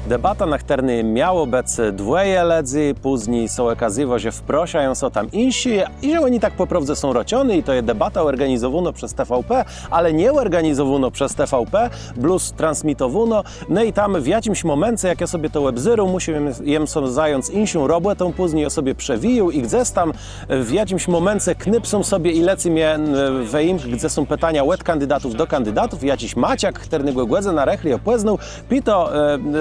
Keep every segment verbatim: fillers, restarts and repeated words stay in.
Debata, na chtërny miało bëc dwòje lëdzy, pózni sã òkazywô, że wprôszają sã tam jinszi i że òni tak pò prôwdze są rôczony i to je debata òrganizowónô przez T V P, ale nie òrganizowónô przez T V P, blós transmitowónô. No i tam w jaczims mòmence, jak jô sobie to òbzérôł, mùszôł jem sã zając jinszą robòtą, pózni jô sobie przewijôł i gdzes tam w jaczims mòmence knipsã sobie i lecy mie w jimk, gdze są pitania òd kandidatów do kandidatów, jaczis Maciak, chtërnégò gò gòdzëna rëchli jô pòznôł, pitô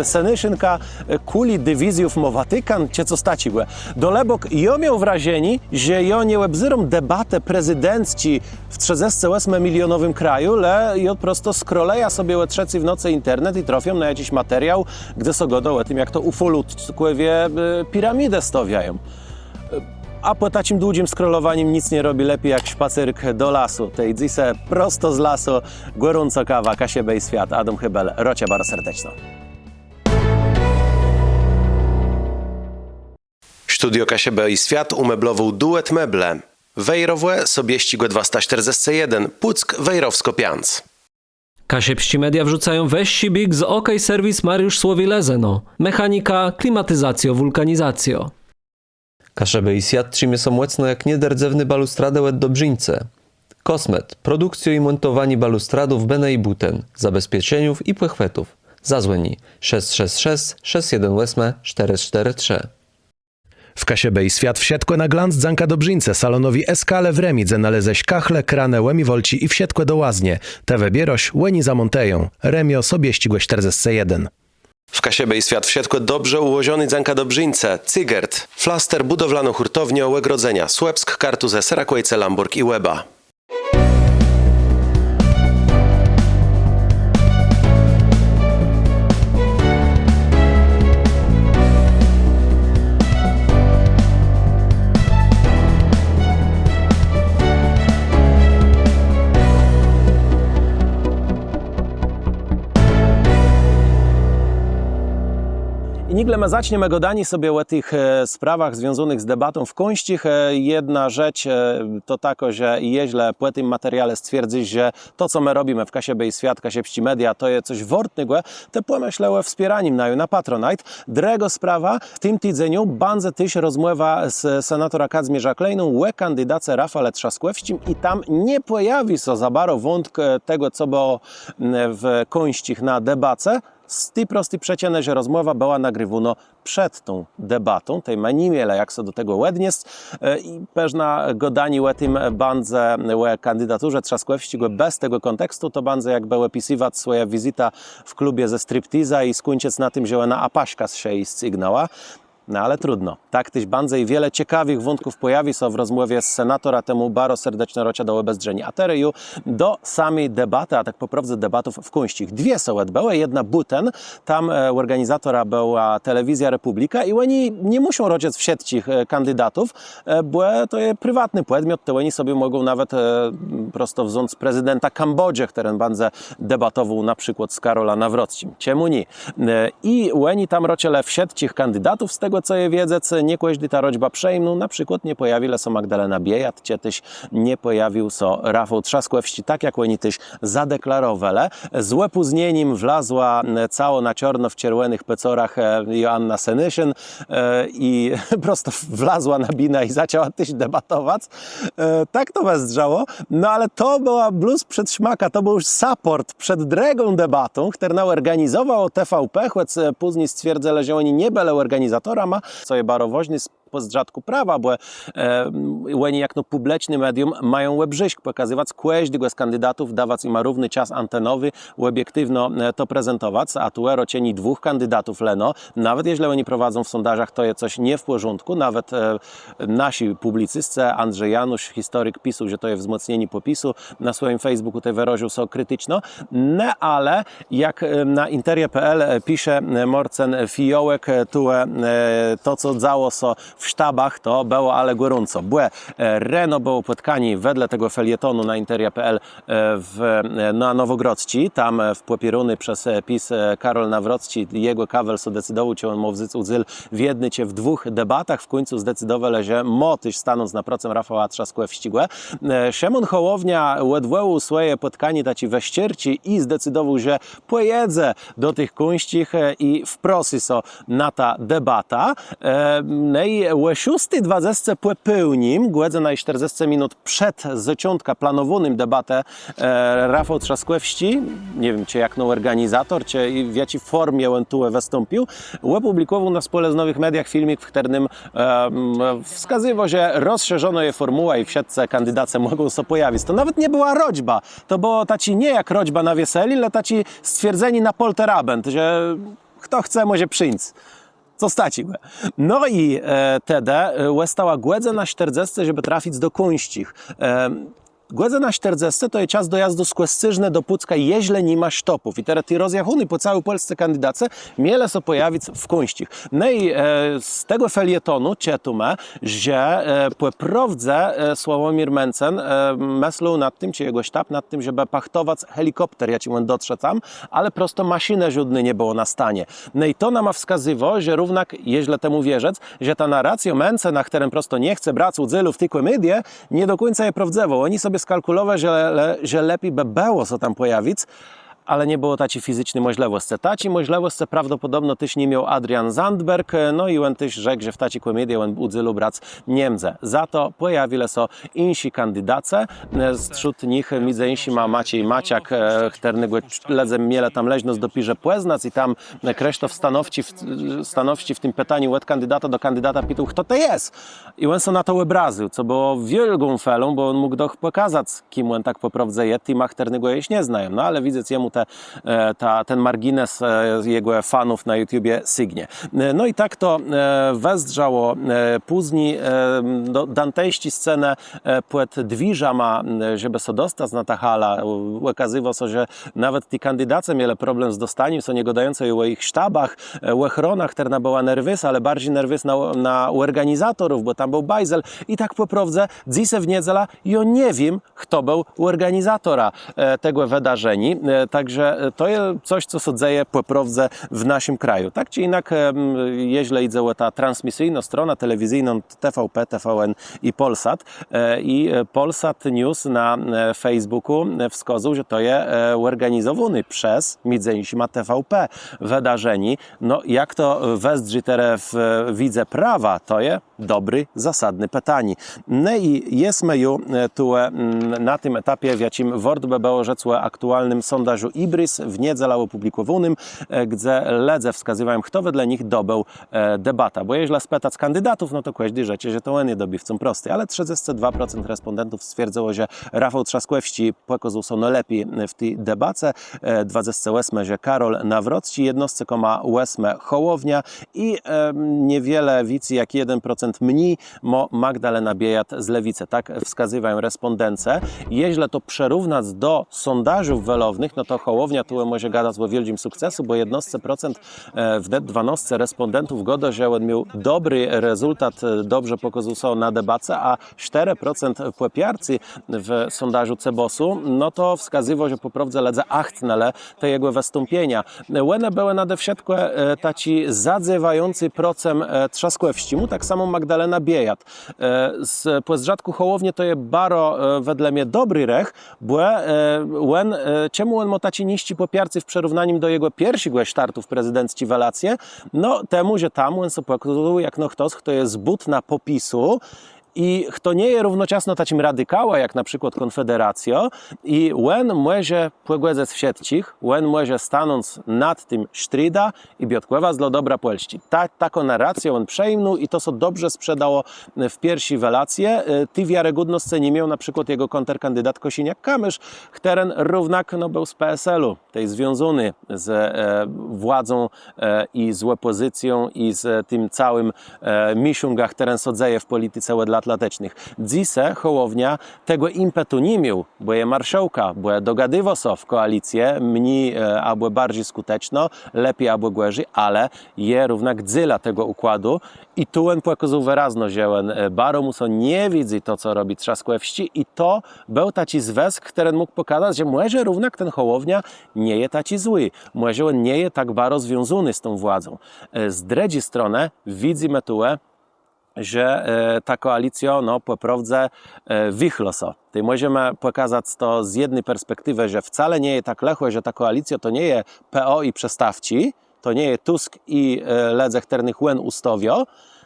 Senëszynka, kùli diwizjów mô Watikan, czë cos taczégò. Dalëbóg, jô miôł wrażenié, że jô nie òbzéróm debatë prezydencczi w trzëdzesce òsmë milionowim kraju, le jô prosto skrolëjã sobie ò trzecy w nocë internet i trôfiã na jaczis materiôł, gdze sã gôdô ò tim, jak to ùfòlëdkòwie piramidë stôwiają. A pò taczim dłudżim skrolowanim nick nie robi lepi jak szpacérk do lasu. Tej dzysô prosto z lasu, gòrącô kawa, Kaszëbë i Swiat, Adóm Hébel, rôczã baro serdeczno. Studio Kaszëbë i Swiat ùmeblowôł Duet Meble. Wejrowò, Sobiesczégò dwasta sztërdzescë jeden, Pùck, Wejrowskô piãc. Kaszëbsczé media wrzucają wëższi biég z OK Serwis Mariusz Słowi, Lëzëno. Mechanika, klimatizacjô, wùlkanizacjô. Kaszëbë i Swiat trzimie sã mòcno jak nierdzewné balustradë òd Dobrzińce. Kosmet. Produkcjô i mòntowanié balustradów bënë i bùten, zabezpieczeniów i pòchwëtów. Zazwòni: szesc szesc szesc, szesc jeden òsmë, sztërë sztërë trzë. W Kaszëbë i Swiat wszëtkò na glanc dzãka Dobrzińce, salonowi Eskale w Rëmi, dze nalézesz kachle, kranë, ùmiwalczi i wszëtkò do łaznie. Të wëbiérôsz, òni zamòntëją. Rëmiô, Sobiesczégò sztërdzescë jeden. W Kaszëbë i Swiat wszëtkò dobrze ùłożoné dzãka Dobrzińce. Cygert. Flaster, bùdowlanô hùrtowniô, ògrodzenia. Słëpsk, Kartuzë, Serakòjce, Lãbòrg i Łeba. I nigle më zaczniemë gôdanié sobie ò tëch sprawach związónëch z debatą w Kóńsczich. Jedna rzecz to takô, że jeżlë pò tim materiale stwierdzysz, że to, co më robimë w Kaszëbë i Swiat, Kaszëbsczé Media, to je cos wôrtnégò, tej pòmëslë ò wspiéranim naju na Patronite. Drëgô sprawa, w tim tidzeniu bãdze téż rozmòwa z senatorã Kadzmiérzã Kleiną ò kandidace Rafale Trzaskòwsczim i tam nie pòjawi sã za baro wątk tegò, co bëło w Kóńsczich na debace. Z ti prosti przëczënë, że rozmòwa bëła nagriwónô przed tą debatą, tej ma ni mielë jak sã do tegò òdniesc. I pewno gôdanié ò tim bãdze, ò kandidaturze Trzaskòwsczégò bez tegò kòntekstu, to bãdze jakbë òpisëwac swòjã wizytã w klubie ze striptizã i skùńczëc na tim, że òna apaszka z szëji scygnãła. No ale trudno. Tak téż bãdze i wiele cekawëch wątków pòjawi sã w rozmòwie z senatorã, temù baro serdeczno rôczã do òbezdrzeniô. A terô ju do sami debatë, a tak pò prôwdze debatów w Kóńsczich. Dwie sã òdbëłë, jedna bùten, tam òrganizatorã bëła Telewizjô Republika i òni nie mùszą rôczëc wszëtczich kandidatów, bò to je priwatny pòdmiot, tej òni sobie mògą nawet prosto wząc prezydenta Kambòdżë, chtëren bãdze debatowôł na przikłôd z Karolã Nawrocczim. Czemù nié? I òni tam rôczëlë wszëtczich kandidatów, z tegò co je wiedzec, nie kòżdi tã rôczbã przëjimnął, na przikłôd nie pòjawilë sã Magdalena Biejat, czë téż nie pòjawił sã Rafał Trzaskòwsczi, tak jak òni téż zadeklarowelë. Z òpóznienim wlazła całô na czôrno w czerwònëch pôcorach Joanna Senëszyn i prosto wlazła na binã i zaczãła téż debatowac. Tak to wëzdrzało. No ale to bëła blós przedszmaka, to béł ju support przed drëgą debatą, chtërną òrganizowało TVP, chòc pózni stwierdzëlë, że òni nie bëlë òrganizatorama, co je baro wôżné z pòzdrzatkù prawa, bò òni jakno pùbliczné medium mają òbrzészk pòkazëwac kòżdégò z kandidatów, dawac jima równy czas antenowi, òbiektiwno to prezentowac, a tu rôczenié dwóch kandidatów leno, nawet jeżlë òni prowadzą w sondażach, to je cos nie w pòrządkù, nawet naszi pùblicyscë Andrzej Janusz, historik, pisôł, że to je wzmòcnienié PO-PiS-u, na swòjim Facebookù tej wërazył sã kriticzno. No ale jak na interia.pl pisze Môrcën Fijołek, tu to, co dzało sã w sztabach to bëło ale gòrąco. Bò reno bëło pòtkanié wedle tegò felietónu na interia pe el na Nowògrodzczi. Tam wpòpiéróny przez PiS Karol Nawrocczi, jegò kawel sã decydowôł, czë òn mô wząc ùdzél w jedny czë w dwùch debatach. W kùńcu zdecydowelë, że mô téż stanąc naprocëm Rafała Trzaskòwsczégò. Szëmón Hòłownia òdwòłôł swòje pòtkanié taczé we Szczérczi i zdecydowôł, że pòjedze do tëch Kóńsczich i wprosy sã na tã debatã. No i ò szósti dwadzesce pò pôłnim, gòdzëna i sztërdzescë minut przed zaczątkã planowóny debatë, Rafał Trzaskòwsczi, nie wiém, czë jakno òrganizator, czë w jaczi fòrmie òn tu wëstąpił, òpùblikòwôł na spòlëznowëch mediach filmik, w chtërnym wskazywôł, że rozszerzonô je fòrmùła i wszëtcë kandidacë mògą sã pòjawic. To nawet nie bëła rôczba. To bëło taczé nié jak rôczba na wieselé, le taczé stwierdzenié na pòlterabend, że chto chce, mòże przińc. Co stało? No i tedë òstała gòdzëna sztërdzescë, żebë trafic do Kóńsczich. Gòdzëna sztërdzescë to je czas dojazdu z Kòscérznë do Pùcka, jeżlë ni ma sztopów. I terô ti rozjachóny pò całi Pòlsce kandidacë mielë sã pòjawic w Kóńsczich. No i z tegò felietónu czëtómë, że pò prôwdze Sławomir Mentzen mëslôł nad tim, czë jegò sztab nad tim, żebë pachtowac helikòpter, jaczim òn dotrze tam, ale prosto maszinë żódny nie bëło na stanie. No i to nama wskazywô, że równak, jeżlë temù wierzëc, że ta narracjô Mentzena, chtëren prosto nie chce brac ùdzélu w ti kòmedie, nie do kùńca je prôwdzëwô. Òni sobie skalkùlowelë, że lepi bë bëło sã tam pòjawic, ale nie bëło taczi fizyczny mòżlëwòscë. Taczi mòżlëwòscë prawdopòdobno téż ni miôł Adrian Zandberg, no i òn téż rzekł, że w taczi kòmedie òn ùdzélu brac nie mdze. Za to pòjawilë sã jinszi kandidacë, strzód nich midzë jinszima Maciej Maciak, chtërnégò lëdze mielë tam leżnosc dopiérze pòznac i tam Krzysztof Stanowski w tim pitaniu òd kandidata do kandidata pitôł, chto to je. I òn sã na to òbrazył, co bëło wiôlgą felą, bò òn mógł doch pòkazac, kim òn tak pò prôwdze je, tima, chtërnégò jesz nie znają. No ale widzec, jemù te, ten margines jegò fanów na YouTubie sygnie. No i tak to wëzdrzało pózni. Dantejsczé scenë pòd dwiérzama, żebë sã dostac na tã halã. Òkazywô sã, że nawet ti kandidacë mielë problem z dostanim sã, nie gôdającë ju ò jich sztabach, òchróna, chtërna bëła nerwés, ale barżi nerwés na òrganizatorów, bò tam béł bajzel. I tak pò prôwdze dzysô w niedzelã jô nie wiém, chto béł òrganizatorã tegò wëdarzeniô. Tak że to je cos, co sã dzeje pò prôwdze w naszim kraju. Tak czë jinak, jeżlë jidze ò tã transmisyjną stronã telewizyjną, TVP, TVN i Polsat. I Polsat News na Facebookù wskôzôł, że to je òrganizowóné przez midzë jinszima TVP wëdarzenié. No jak to wëzdrzi terô w widze prawa, to je dobré, zasadné pitanié. No i jesmë ju tu na tim etapie, w jaczim wôrt bë bëło rzec ò aktualnym sondażu IBRiS w niedzelã òpùblikòwónym, gdze lëdze wskazywają, chto wedle nich dobéł debatã. Bò jeżlë spëtac kandidatów, no to kòżdi rzecze, że to òn je dobiwcą prosto. Ale trzëdzescë dwa procent respòndentów stwierdzëło, że Rafał Trzaskòwsczi pòkôzôł sã nôlepi w ti debace, dwadzescë òsmë, że Karol Nawrocczi, jednôsce kòma òsmë Hòłownia i niewiele wicy jak jeden procent mni mô Magdalena Biejat z Lewicë. Tak wskazywają respòndencë. Jeżlë to przërównac do sondażów welownëch, no to Hòłownia tu mòże gadac ò wiôldżim sukcesu, bò jednôsce procent, wnet dwanôsce respòndentów gôdô, że òn miôł dobri rezultat, dobrze pòkôzôł sã na debace, a sztërë procent pòpiarcô w sondażu Cebosu, no to wskazywô, że pò prôwdze lëdze achtnãlë te jegò wëstąpienia. Òne bëłë nade wszëtkò taczé zadzëwającé procëm Trzaskòwsczémù, tak samò Magdalena Biejat. Z pòzdrzatkù Hòłownie to je baro wedle mie dobri rëch, bò òn, czemù òn mô taczé nisczé pòpiarcé w przërównanim do jegò pierszégò startu w prezydencczi welacje? No temù, że tam òn sã pòkôzôł jakno chtos, chto je z bùtna PO-PiS-u, i chto nie je równoczasno taczim radikałã jak na przikłôd Kònfederacjô, i òn mòże pògòdzëc wszëtczich, òn mòże stanąc nad tim sztridã i biôtkòwac dlô dobra Pòlsczi. Taką narracjã òn przëjimnął i to sã dobrze sprzedało w pierszi welacje. Ti wiarygódnoscë ni miôł na przikłôd jegò kònterkandidat Kòsiniak-Kamysz, chtëren równak no béł z PSL-u, tej związóny z władzą i z òpòzycją i z tim całim miszungã, chtëren sã dzeje w pòlitice òd lat atleticznëch. Dzysô Hołownia tegò impetu ni miôł, bò je marszôłkã, bò je dogadiwô sã w kòalicje, mni abò barżi skùteczno, lepi abò gòrzi, ale je równak dzélã tegò ùkładu. I tu òn pòkôzôł wërazno, że òn baro mù sã nie widzy to, co robi Trzaskòwsczi, i to béł taczi zwësk, chtëren mógł pòkazac, że mòże równak ten Hołownia nie je taczi złi, mòże òn nie je tak baro związóny z tą władzą. Z drëdżi stronë widzymë tu, że ta kòalicjô, no, pò prôwdze wichlô sã. Tej mòżemë pòkazac to z jedny perspektiwë, że wcale nie je tak lëchò, że ta kòalicjô to nie je P O i przëstôwczi, to nie je Tusk i lëdze, chtërnëch òn ùstôwiô.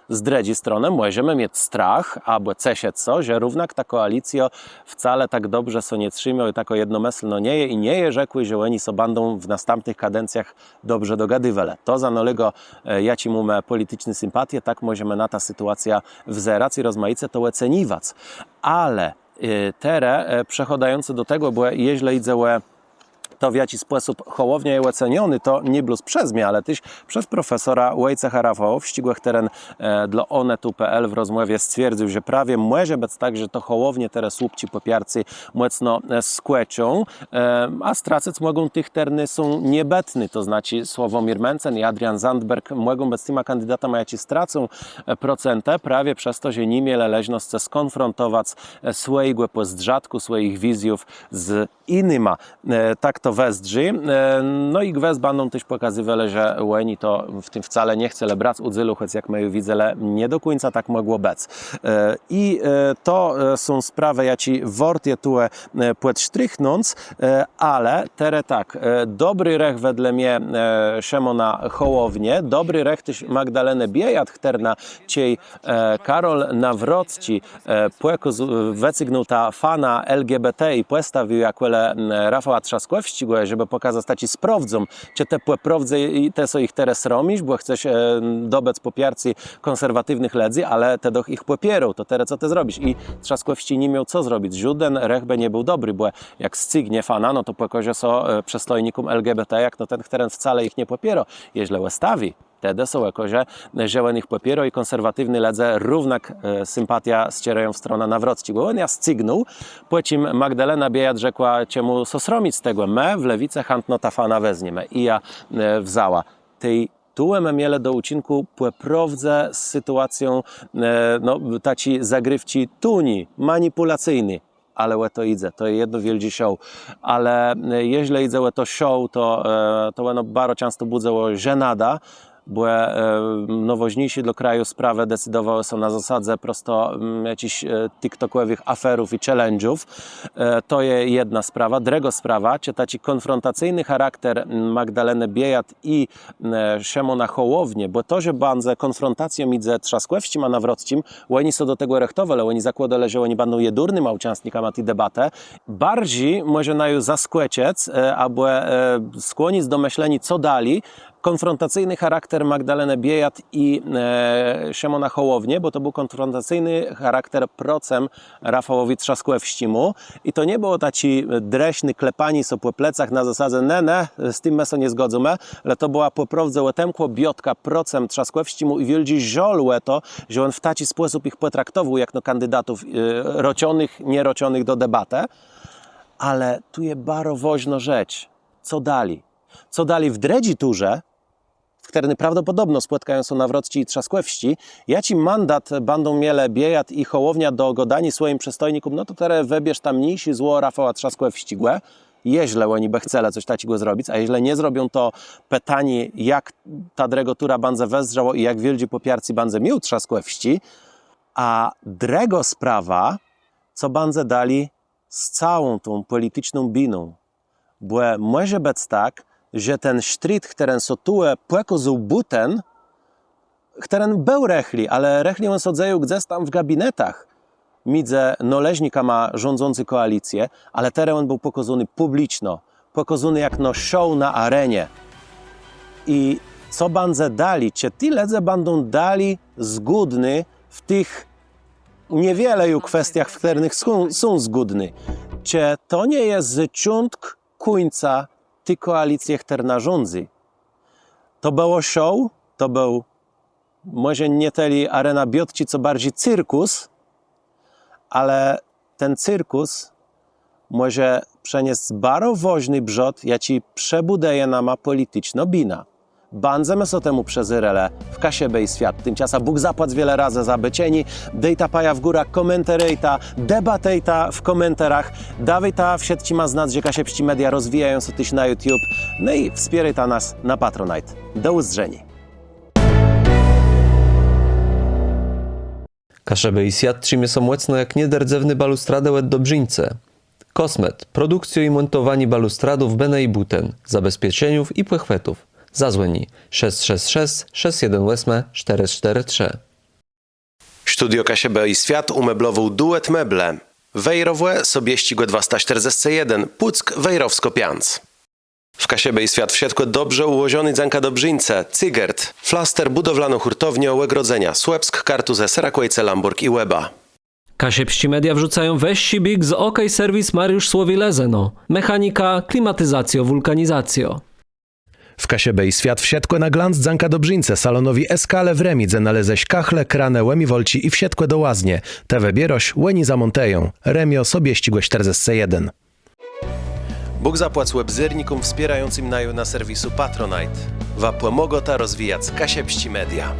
Z drëdżi stronë mòżemë miec strach abò ceszëc sã, że równak ta kòalicjô wcale tak dobrze sã nie trzimô i takô jednomëslnô nie je i nie je rzekłé, że òni sã bãdą w nastãpnëch kadencjach dobrze dogadiwelë. To zanôlégô, jaczé mómë pòliticzné sympatie, tak mòżemë na tã sytuacjã wzerac i rozmajice to òceniwac. Ale terô przechòdającë do tegò, bò jeżlë jidze ò to, w jaczi spòsób Hołownia je òcenióny, to nié blós przez mie, ale téż przez profesora Wòjcecha Rafałowsczégò, chtëren dlô Onetu P L w rozmòwie stwierdzył, że prawie mòże bëc tak, że to Hołownie terô słupczi pòpiarcô mòcno skòczą, a stracëc mògą ti, chtërny są niebëtny, to znaczi Sławomir Mentzen i Adrian Zandberg mògą bëc tima kandidatama, jaczi stracą procentë prawie przez to, że ni mielë leżnoscë skònfrontowac swòjégò pòzdrzatkù, swòjich wizjów z jinyma. Tak to wëzdrzi. No i gwës bãdą téż pòkazywelë, że òni to w tim wcale nie chcelë brac ùdzélu, chòc jak më ju widzelë, nie do kùńca tak mògło bëc. I to są sprawë, jaczé wôrt je tu pòdsztrichnąc, ale terô tak, dobri rëch wedle mie Szëmòna Hołownie, dobri rëch téż Magdalenë Biejat, chtërna, czej Karol Nawrocczi pòkôzôł, wëcygnął tã fanã L G B T i pòstawił jã kòle Rafała Trzaskòwsczégò, żebë pòkazac, taczi sprôwdzóm, czë të pò prôwdze, i të sã jich terô sromisz, bò chcesz dobëc pòpiarcé kònserwatiwnëch lëdzy, ale të doch jich pòpiérôł, to terô co të zrobisz? I Trzaskòwsczi ni miôł co zrobic, żóden rëch bë nie béł dobri, bò jak scygnie fanã, no to pòkôże sã przëstojnikóm L G B T jakno ten, chtëren wcale jich nie pòpiérô. Jeżlë òstawi, tedë sã òkôże, że òn jich pòpiérô i kònserwatiwny lëdze równak sympatiã sczerëją w stronã Nawrocczégò. Òn jã scygnął, pò czim Magdalena Biejat rzekła: czemù sã sromic z tegò, më w Lewicë chãtno tã fanã wezniemë. I jã wzãła. Tej tu më mielë do ùczinkù pò prôwdze z sytuacją, no, taczi zagriwczi tóni, manipùlacyjny. Ale ò to jidze, to je jedno wiôldżé show. Ale jeżlë jidze ò to show, to, to òno baro czãsto bùdzëło żenadã, bò nôwôżniészé dlô kraju sprawë decydowałë sã na zasadze prosto jaczichs tiktokòwëch aferów i challenge'ów. To je jedna sprawa. Drëgô sprawa, czë taczi kònfrontacyjny charakter Magdalenë Biejat i Szëmòna Hołownie, bò to, że bãdze kònfrontacjô midzë Trzaskòwsczim a Nawrocczim, òni sã do tegò rëchtowelë, òni zakłôdelë, że òni bãdą jedurnyma ùczãstnikama ti debatë. Barżi mòże naju zaskòczëc abò skłonic do mëszleniô, co dali, kònfrontacyjny charakter Magdalenë Biejat i Szëmòna Hołownie, bò to béł kònfrontacyjny charakter procëm Rafałowi Trzaskòwsczémù. I to nie bëło taczé drëszné klepanié sã pò plecach na zasadze: ne, ne, z tim më sã nie zgòdzymë, ale to bëła pò prôwdze òtemkłô biôtka procëm Trzaskòwsczémù i wiôldżi żôl ò to, że òn w taczi spòsób jich pòtraktowôł jakno kandidatów rôczonëch, nierôczonëch do debatë. Ale tu je baro wôżnô rzecz. Co dali? Co dali w drëdżi turze, w chtërny prawdopòdobno spòtkają sã Nawrocczi i Trzaskòwsczi, jaczi mandat bãdą mielë Biejat i Hołownia do gôdaniô swòjim przëstojnikóm, no to terô wëbierzta mniészé zło Rafała Trzaskòwsczégò, jeżlë òni bë chcelë cos taczégò zrobic, a jeżlë nie zrobią, to pitanié, jak ta drëgô tura bãdze wëzdrzała i jak wiôldżé pòpiarcé bãdze miôł Trzaskòwsczi. A drëgô sprawa, co bãdze dali z całą tą pòliticzną biną. Bò mòże bëc tak, że ten sztrit, chtëren sã tu pòkôzôł bùten, chtëren béł rëchli, ale rëchli òn sã dzejôł gdzes tam w gabinetach midzë nôleżnikama rządzący kòalicje, ale terô òn béł pòkôzóny pùbliczno, pòkôzóny jakno show na arenie. I co bãdze dali? Czë ti lëdze bãdą dali zgódny w tëch niewiele ju kwestiach, w chtërnëch są, są zgódny? Czë to nie je zôczątk kùńca ti kòalicje, chtërna rządzy? To bëło show, to béł mòże nié tëli arena biôtczi, co barżi cyrkùs, ale ten cirkùs mòże przëniesc baro wôżny brzôd, jaczi przebùdëje nama pòliticznô bina. Bãdzemë sã temù przëzérelë w Kaszëbë i Swiat. Timczasã Bóg zapłac wiele razy za bôczenié. Dôjta paja w górã, kòmentérëjta, debatëjta w kòmentérach. Dôwôjta wszëtczima znac, że kaszëbsczé media rozwijają sã téż na YouTube. No i wspiérôjta nas na Patronite. Do ùzdrzeniô. Kaszëbë i Swiat trzimie sã mòcno jak nierdzewné balustradë òd dobrzińcë Kosmet. Produkcjô i mòntowanié balustradów bënë i bùten, zabezpieczeniów i pòchwëtów. Zazwòni: szesc szesc szesc, szesc jeden òsmë, sztërë sztërë trzë. Studio Kaszëbë i Swiat ùmeblowôł Duet Meble. Wejrowò, Sobiesczégò dwasta sztërdzescë jeden, Pùck, Wejrowskô piãc. W Kaszëbë i Swiat wszëtkò dobrze ùłożoné dzãka dobrzińcë Cygert. Flaster, bùdowlanô hùrtowniô, ògrodzenia. Słëpsk, Kartuzë, Serakòjce, Lãbòrg i Łeba. Kaszëbsczé media wrzucają wëższi biég z OK Serwis Mariusz Słowi, Lëzëno. Mechanika, klimatizacjô, wùlkanizacjô. W Kaszëbë i Swiat wszëtkò na glanc dzãka dobrzińcë, salonowi Eskale w Rëmi, dze nalézesz kachle, kranë, ùmiwalczi i wszëtkò do łaznie. Të wëbiérôsz, òni zamòntëją. Rëmiô, Sobiesczégò sztërdzescë jeden. Bóg zapłac òbzérnikóm wspiérającym naju na serwisu Patronite. Wa pòmôgôta rozwijac kaszëbsczé media.